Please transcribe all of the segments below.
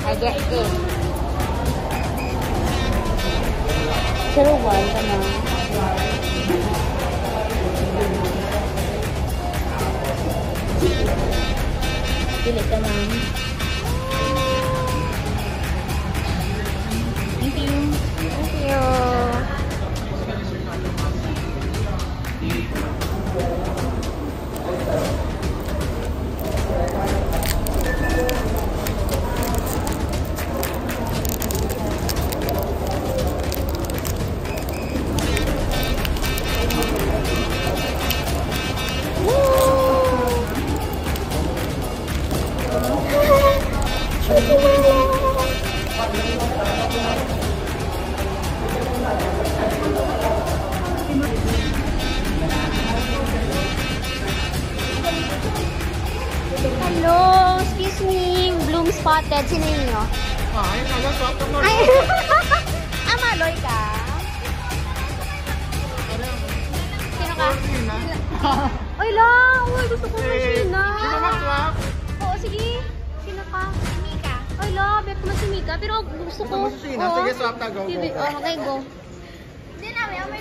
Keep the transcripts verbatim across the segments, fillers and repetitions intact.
I get this. Pero why ka na? Pili ka, ma'am. Thank you. Thank you. Hello, excuse me. Bloom spotted. Sino ninyo? Ay, nala, swak ka mo. Ay! Ah, Maloy ka? Sino ka? Oy, la! Uy, gusto ko ng Sina. Sino ka, swak? Oo, sige. Sino ka? Si Mika. Oy, la, bet ko man si Mika. Pero gusto ko. Gusto mo si Sina? Oo. Sige, swak na, go, Sige, go, go. Oh, okay, go.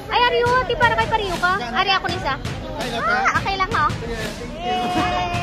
Ay, Ario, ti para kay Pario ka? Ari ako ni sa. Ay, nata? Ah, okay lang, ha? Sige, thank you.